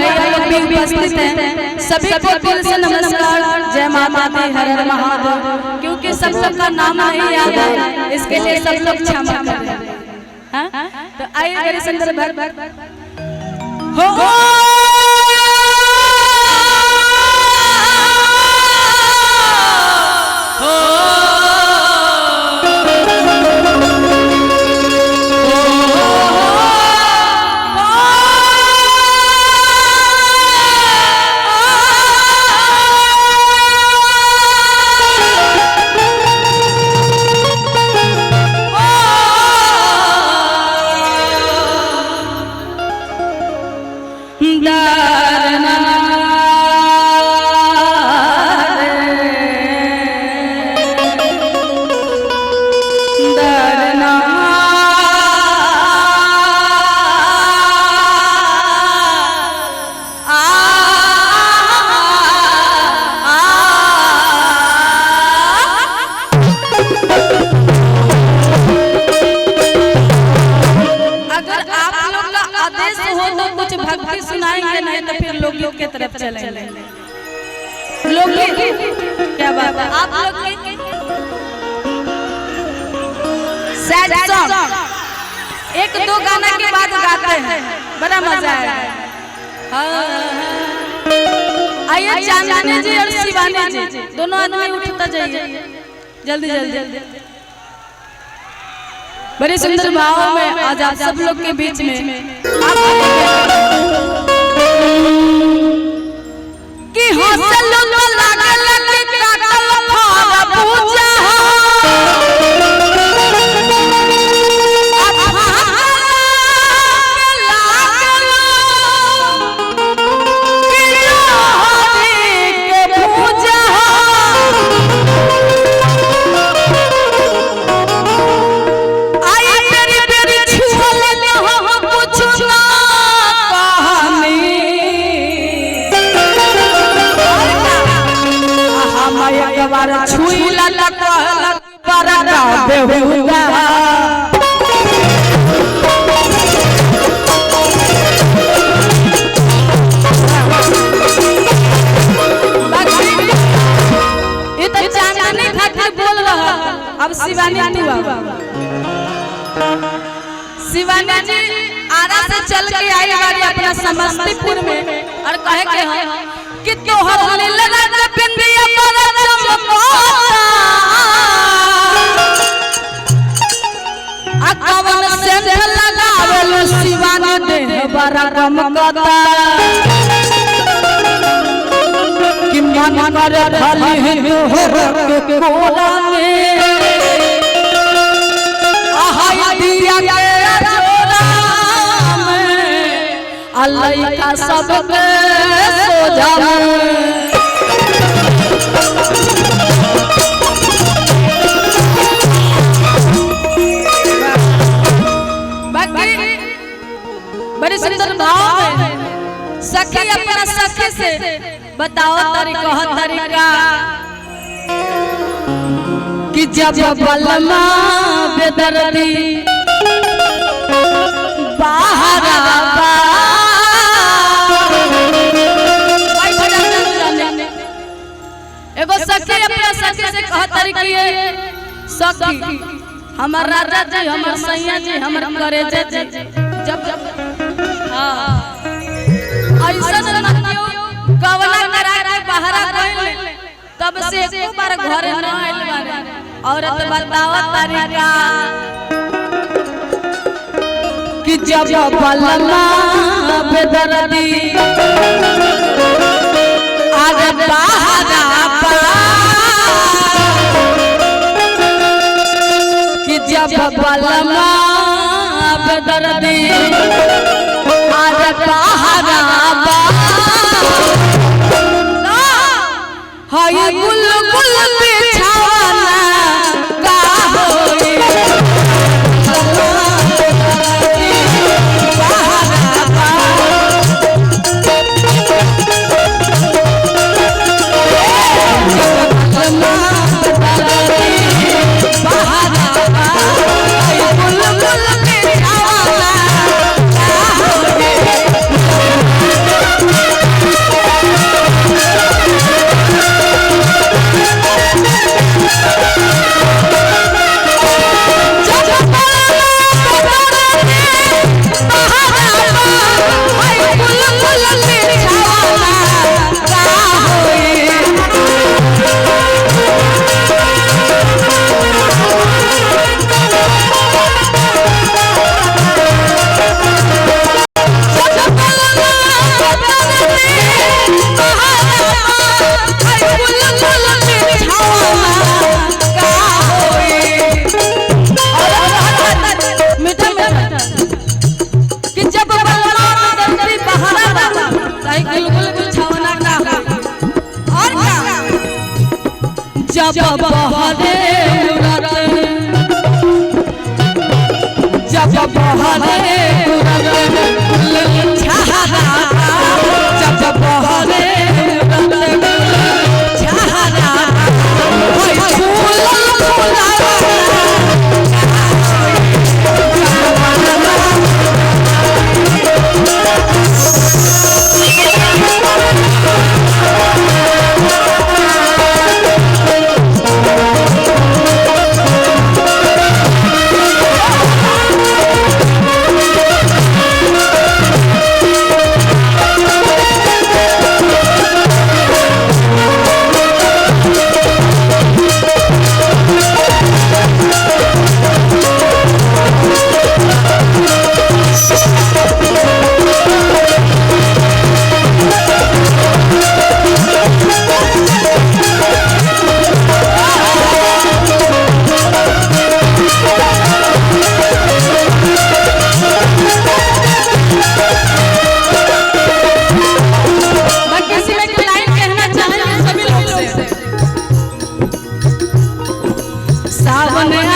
भैया लोग भी उपस्थित हैं, सभी को दिल से नमस्कार, जय माता दी, हर हर महादेव। क्योंकि सब लोग का नाम नहीं याद है, इसके लिए सब लोग क्षमा करें। हाँ? तो आइए मेरे सुंदर भक्त हो अगर आप लोग का आदेश हो तो कुछ भक्ति सुनाएंगे, नहीं तो फिर लोकगीत के तरफ चलेंगे। लोकगीत क्या बात है, आप लोग की सैड सॉन्ग एक दो गाना के बाद गाते हैं, बड़ा मजा आएगा। हाँ। आइए चांदनी जी और शिवानी जी दोनों आदमी उठता जाइए जल्दी जल्दी। बड़े सुंदर भाव में आज आप सब लोग के बीच में आप कि हौसल लागल के काटल फार पूजा अब शिवानी तू शिवानी जी आरा से चल के आई बारी अपना समस्तीपुर में और कहे के हैं कि तोहर लीला के बिंदिया पर चमकता आ कवन सेंध लगावेलु शिवानी देह बड़ा गमकता कि मन करे खाली है तोहर के कोरा में दिया के जोरा में अल्लाह सबके सोझा में। बाकी बड़े सुंदर भाव में सखी अपना सखी से बताओ तरीका तरीका कि जब बलमा बेदर्दी बाहर एगो सखी अपना सखी से कह तरीकी है, सखी हमर राजा जी, हमर सैया जी, हमर करेजे जी, जब जब हाँ ऐसा गवना करा के बाहर गइल तब से एको बार घर न आइल बारे। औरत बताओ तरीका कि जब बलमा बेदर्दी आज बाहर कि जब बलमा बेदर्दी आज बाहर हाय गुल गुल बिछावना का होई मीठा मीठा कि जब बलमा दंती बहारा बा ताई गुलगुल बिछावना का होई। और का जब बहरे उड़त, जब बहरे उड़त गुल छहारा, जब बहरे उड़त गुल छहारा, होई फूल फुलावा। बाकी इसी में एक लाइन कहना चाहेंगे सभी लोग से। सावन आया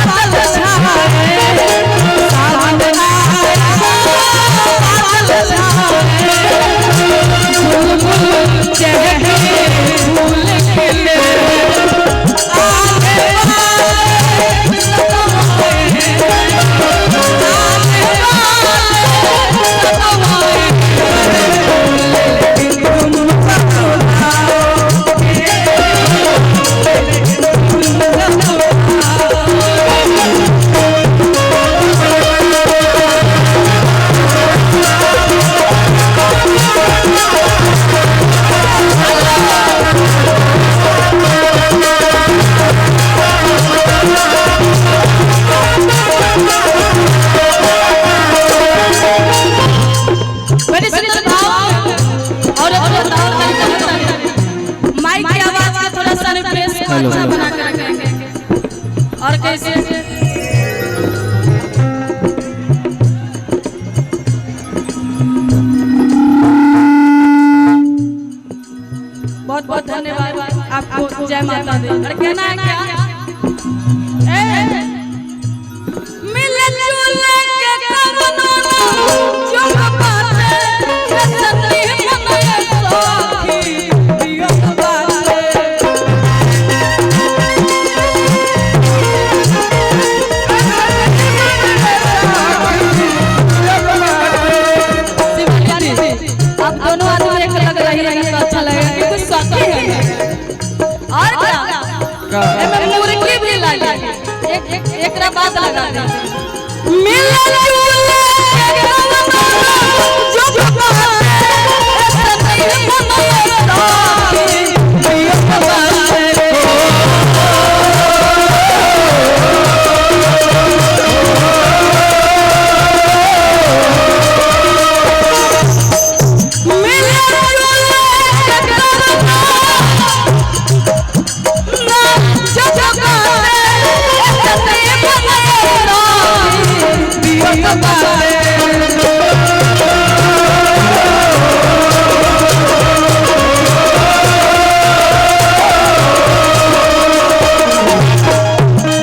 बादल छाए, सावन आया बादल छाए, बुलबुल चहके फूल खिले, आने वाले सतवाए, आने वाले सतवाए। बड़े सुंदर भाव और बताओ तरीका माइक की आवाज का थोड़ा सा रिफ्रेश को अच्छा बना के रखेंगे। और कैसे बहुत बहुत धन्यवाद आपको, जय माता दी। और कहना है क्या, ए मिल जुल के कवनो जोग बाटे, सती मन सखी वियोग बाटे। शिवानी जी, आप दोनों आदमी एक लग रही है तो अच्छा लगेगा कि कुछ सखी है। और क्या एमे मुर्गी भी लागी, एक एक एकरा बाद लगा दे। मिल जुल के कवनो जोग बाटे, सती मन सखी वियोग बाटे। मिल जुल के कवनो ना जोग बाटे, सती मन सखी वियोग बाटे।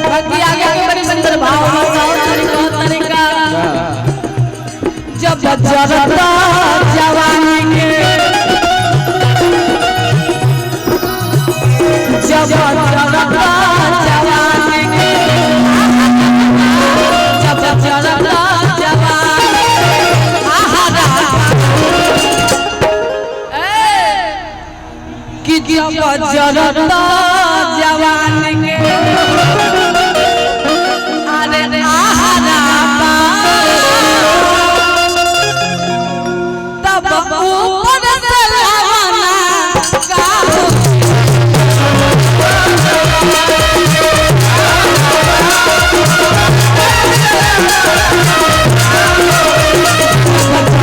बाकी आगे के बड़े सुंदर भाव बताओ तरीका तरीका। जब जरता जवानी के, जब जरता जवानी के, जब जरता जवानी आहा ए कि जब जरता जवानी के अरे आहा तब ऊपर से लवाना का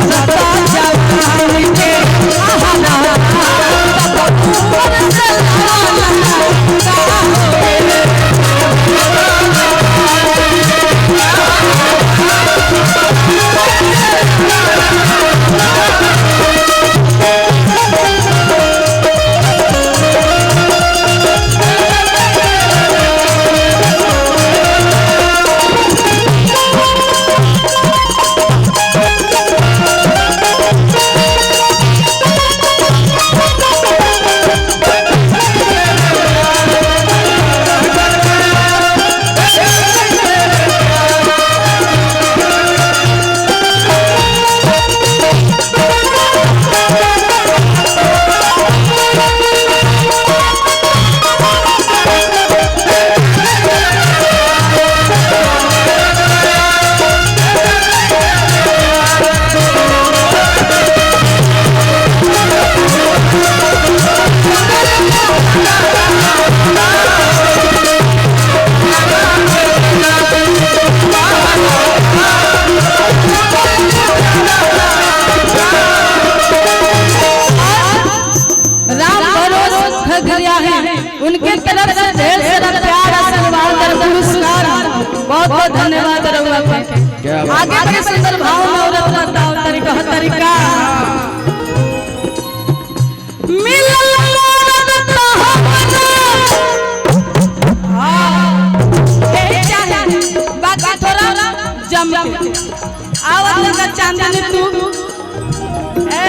जरता उनके तरफ से ढेर सारा प्यार, आशीर्वाद और पुरस्कार। बहुत बहुत धन्यवाद रउआ के। क्या बात। आगे के सुंदर भाव में औरत बताओ तरीका तरीका मिलल मदद तो हमरा। हाँ, यही चाहे, बाकी थोड़ा जम के आवत लगा चांदनी तू ए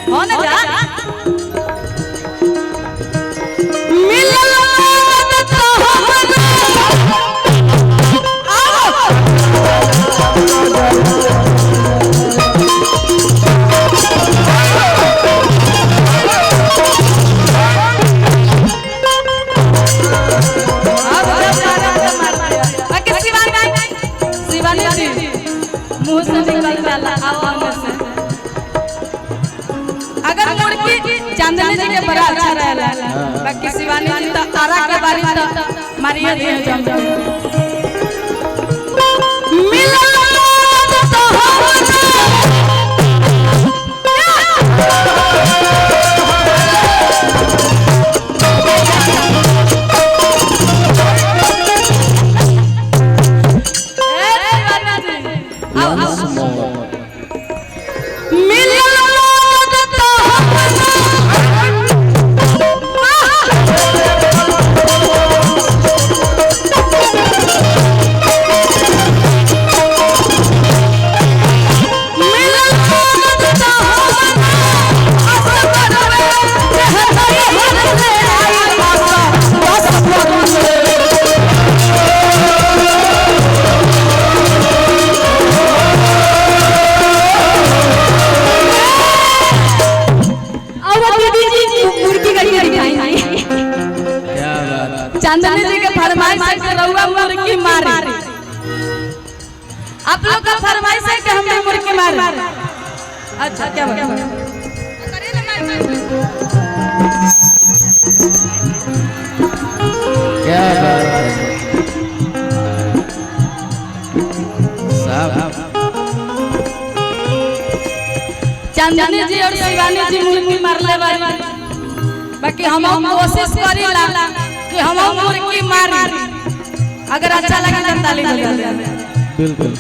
हो ना जा। मिलल मदद तो हमरा। आओ। अब जब मारा तो मारते। बाकी शिवानी, शिवानी जी मुंह से निकल जाला आओ आने से। अगर मुड़की चांदनी जी के बड़ा अच्छा रहला, बाकी शिवानी जी तो आरा के बारी तो मारिए दिए जम जम। मिलल मदद तो हमरा। ए शिवानी जी, आओ आओ। Once more. मिलल मदद तो हमरा। मिलल मदद तो हमरा। असगरवे रहतई हरले आई बाबा, बस बरुए। अब दीदी जी मुर्गी करके दिखाएंगे। क्या बात। चांदनी जी के फरमाइश है कि रउआ मुर्गी मारी। आप लोग का फरमाइश है कि हम भी मुर्गी मारी। अच्छा, क्या बात। क्या बात है साहब। चांदनी जी और शिवानी जी मुर्गी मारले बारी, बाकी हम कोशिश करीला कि हम मुर्गी मारी। अगर अच्छा लगे तो ताली बजा दे। बिल्कुल।